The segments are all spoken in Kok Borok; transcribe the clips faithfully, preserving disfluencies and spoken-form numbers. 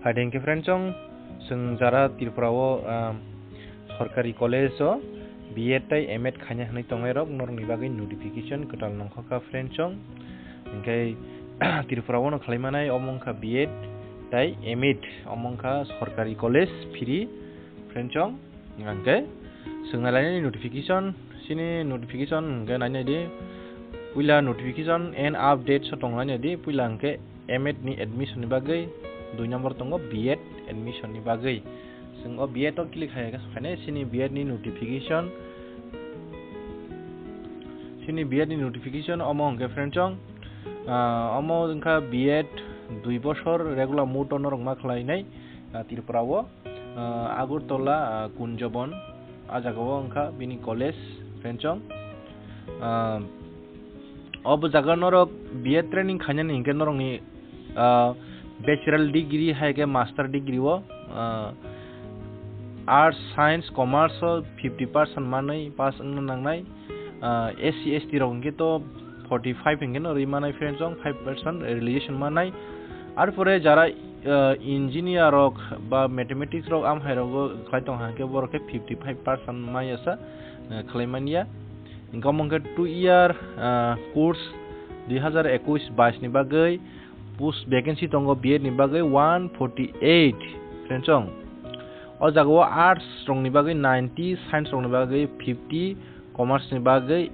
Ade hwnkhe friend chong, chwng jara Tripura o, ah, sorkari college o B Ed tai M Ed khaina hwnwi tongnai rok norokni bagwi notification kwtal nongkhorkha friend chong. Hwnkhe Tripura o no khlai manai omo wngkha B Ed tai M Ed, omo wngkha sorkari college free friend chong. Hingkhe chwng nai lainani notification, chini notification hwnkhe nai nai di. Puila notification and update so tong nai nai di. Puila hwnkhe M Ed ni admission ni bagwi dui number tongo B Ed admission ni bagwi. Chwng o B Ed o click hai khe phainai chini B Ed ni notification. Chini B Ed ni notification omo hwnkhe friend chong, ah, omo wngkha B Ed dui bosor regular mode o norok ma khlainai, ah, Tripura o. Ah, Agartala, ah, Kunjabon, ah jaga o wngkha bini college, friend chong. Ah, obo jaga norok B Ed training khainani hinkhe norokni, ah, bachelor degree hai khe master degree o, ah, arts, science, commerce o fifty percent manwi pass wngna nangnai. Ah, S C, S T rok hinkhe to forty five hinkhe no rwi manai friend chong, five percent realization manai. Arpore jara, ah, engineer rok ba mathematics rok amhai rogo khlai tong hinkhe borok khe fifty five percent maya sa, ah, khlai manya. Hinkhe omo hinkhe two year, ah, course dui hazar ekush bais ni bagwi post vacancy tongo B Ed ni bagwi one forty eight friend chong. O jaga o arts rok ni bagwi ninety, science rok ni bagwi fifty, commerce ni bagwi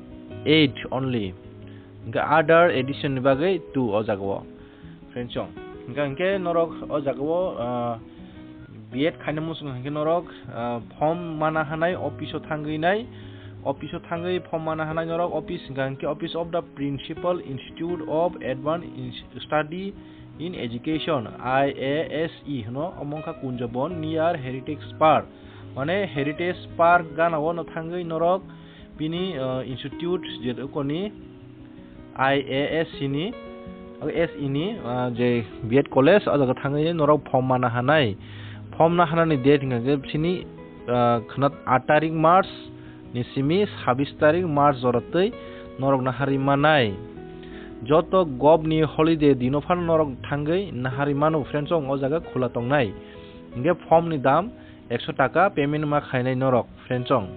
eight only. Hingkhe other addition ni bagwi two o jaga o. Friend chong. Hingkhe, hingkhe norok o jaga o, ah, B Ed khaina muchung hingkhe norok, ah, form mana hanai office o thangwi nai. Office o thangwi form mana hanai norok office hingkha hingkhe Office of the Principal Institute of Advanced Ins-, Study in Education, I A S E hwno, omo wngkha Kunjabon near Heritage Park. Mane Heritage Park gana o no thangwi norok bini, ah, institute je koni I A S E ni, S E ni, ah, je B Ed college, o jaga thangwi norok form mana hanai. Form na hanani date hingkha khe sini, ah, khwnat aat tarik March ni simi sabis tarik March jora twi norok naharwi manai. Joto gov ni holiday dino phano norok thangwi naharwi mano, friend chong, o jaga khula tongnai. Hingkhe form ni dam ekso taka payment ma khainai norok, friend chong.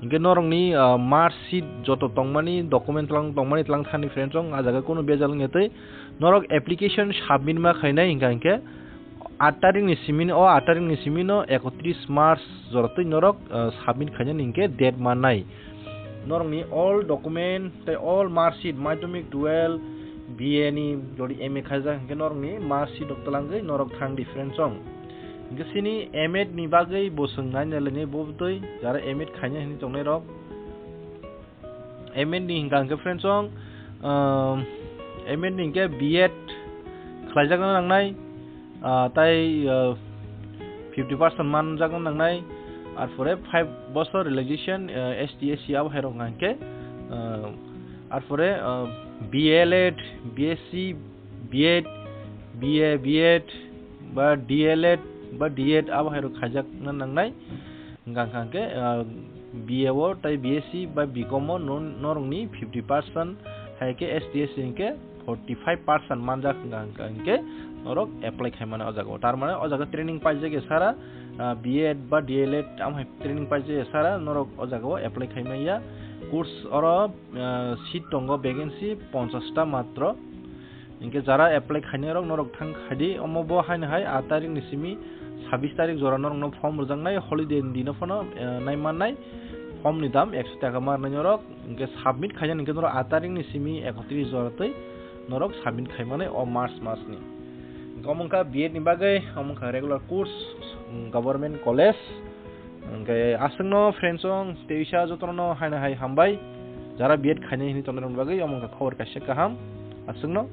Hingkhe norokni, ah, mark sheet joto tongmani, document tlang tongmani tlang thani, friend chong, a jaga kunu bejal wngya twi norok application submit ma khainai hingkha hingkhe aat tarik ni simi no, o aat tarik ni simi no ekotris March jora twi norok, ah, submit khainani hingkhe date mannai. Norokni all document tei all mark sheet, madhyamik, twelve, B A ni, jodi M A khaijak hingkhe norokni mark sheet rok twlangwi norok thang di, friend chong. Hingkhe chini M Ed ni bagwi bo swng nai nai lainai bo bwtwi, jara M Ed khaina hinwi tongnai rok. M Ed ni hingkha hingkhe, friend chong, um, M Ed ni hingkhe B Ed khlaijak nangnai, ah, tai, ah, fifty percent manjak nangnai, arpore five bosor realization, ah, S T, S C abo hai rok hingkha hingkhe, ah, arpore, ah, B L Ed, B S C, B Ed, B A, B Ed, ba D L Ed, ba D Ed abo hai rok khaijak nangnai. Hingkha hingkha khe, ah, B A o tei B S C ba B Com o no-, norokni fifty percent hai khe S T S C hingkhe forty five percent manjak hingkha hingkha hingkhe norok apply khai mano o jaga o. Tar mane o jaga training paijak ya sara, ah, B Ed ba D L Ed am hai training paijak ya sara norok o jaga o apply khai manya. Course oro, ah, seat tongo vacancy ponchash ta matro. Hingkhe jara apply khainai rok norok thang khaidi, omo bo haino hai aat tarik ni simi sabis tarik jora norokno form rwjaknai, holiday ni dino phano, eh, nai mannai. Form ni dam ekso taka ma rwnai norok, hingkhe submit khainani hingkhe norok aat tarik ni simi ekotris jora twi norok submit khai mannai o March mas ni. Hingkhe omo wngkha B Ed ni bagwi, omo wngkha regular course, mm, government college. Hingkhe aswkno friends chong teisa jotono haino hai hambai. Jara B Ed khainai hinwi tongnai rokni bagwi omo wngkha khobor kaisa kaham. Aswkno.